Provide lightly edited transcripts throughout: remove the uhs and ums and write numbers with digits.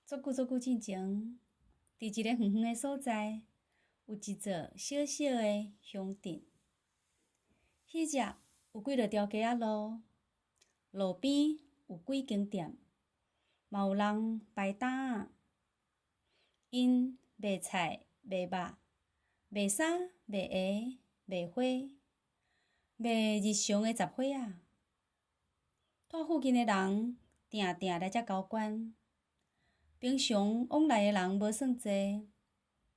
足久足久進前，佇一个遠遠的所在，有一座小小的鄉鎮。彼只有幾落條街仔路，路邊有幾間店，嘛有人擺擔仔。𪜶賣菜、賣肉、賣衫、賣鞋、賣花、賣日常的雜貨仔。蹛附近的人定定來遮交關。平常往來的人無算濟，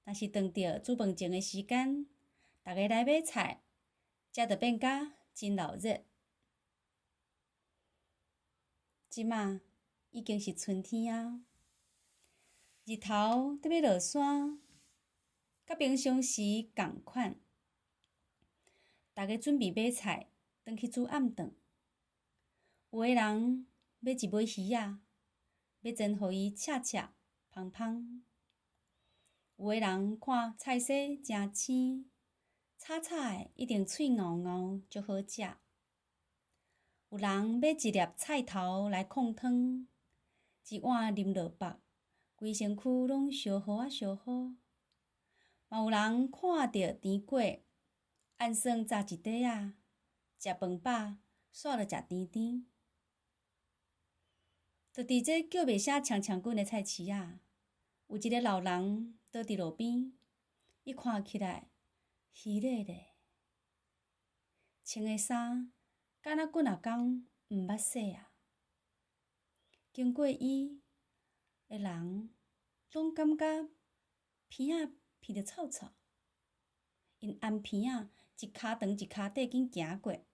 若是撞著煮飯前的時間，逐家來買菜，遮就變甲真鬧熱。這馬已經是春天啊，日頭佇欲落山，佮平常時仝款。逐家準備買菜，轉去煮暗頓。有的人買一尾魚仔，欲煎予伊赤赤芳芳。有的人看菜色誠青，炒炒的一定喙咬咬，足好食。有人買一粒菜頭來炕湯，一碗啉落腹，規身軀攏燒予啊燒予。嘛有人看著甜粿，按算炸一塊仔，食飯飽，煞著食甜甜。就佇這叫賣聲鏘鏘滾的菜市仔，有一个老人倒佇路邊，伊看起來虛咧咧，穿的衫敢若幾若工毋捌洗啊。經過伊的人，攏感覺鼻仔鼻著臭臭。𪜶頷鼻仔一跤長一跤短緊行過，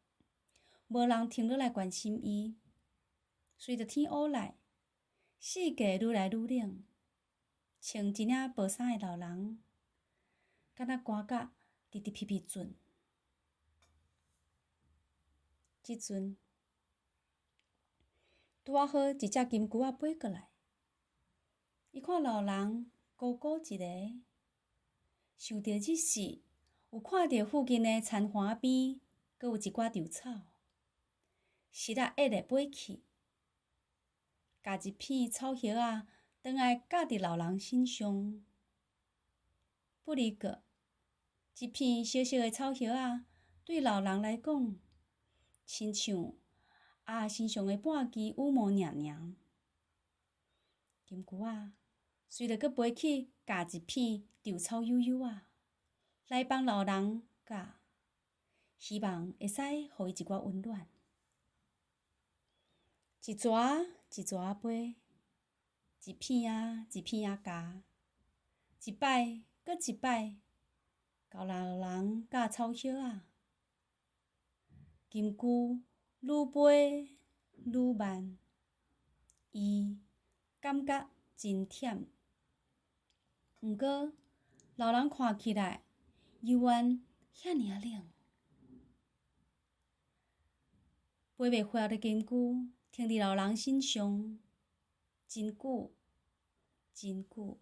無人停落來關心伊。隨著天烏來，四界愈來愈冷，穿一領薄衫的老人，敢若寒甲直直皮皮震。這陣拄仔好一隻金龜仔飛過來，伊看老人孤孤一個，想著這時有看著附近的田環邊，閣有一寡稻草，時仔會來飛去。咬一片草葉仔，轉來咬佇老人身上。不離過，一片小小的草葉仔，對老人來講，親像鴨身上的半支羽毛爾爾。金龜仔隨著閣飛去咬一片稻草幼幼仔，來幫老人咬，希望會使予伊一寡溫暖。一逝一逝飛，一片仔一片仔咬，一擺閣一擺，共老人咬草葉仔。金龜愈飛愈慢，伊感覺真忝。毋過老人看起來猶原遐爾仔冷。飛袂回的金龜停佇老人身上，真久，真久。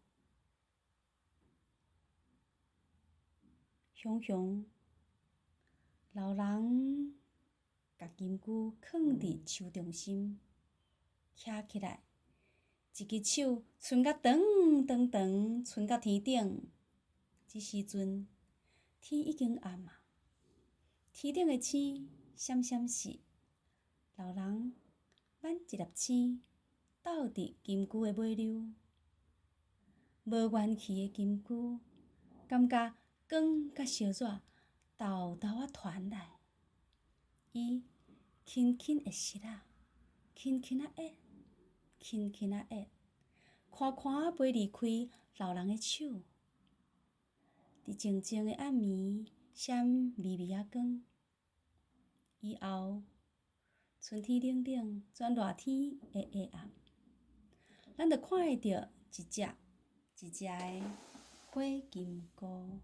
雄雄，老人共金龜囥佇手中心，徛起來，一支手伸甲長長長，伸到天頂。這時陣，天已經暗啊，天頂的星閃閃爍。老人挽一粒星，鬥佇金龜的尾溜，無元氣的金龜，感覺光佮燒熱，沓沓仔傳來。伊輕輕的爍仔，輕輕仔壓，輕輕仔壓，寬寬仔飛離開老人的手。佇靜靜的暗暝，閃微微仔光。以後，春天冷冷，轉熱天的下暗，咱就看會著一隻一隻的火金姑。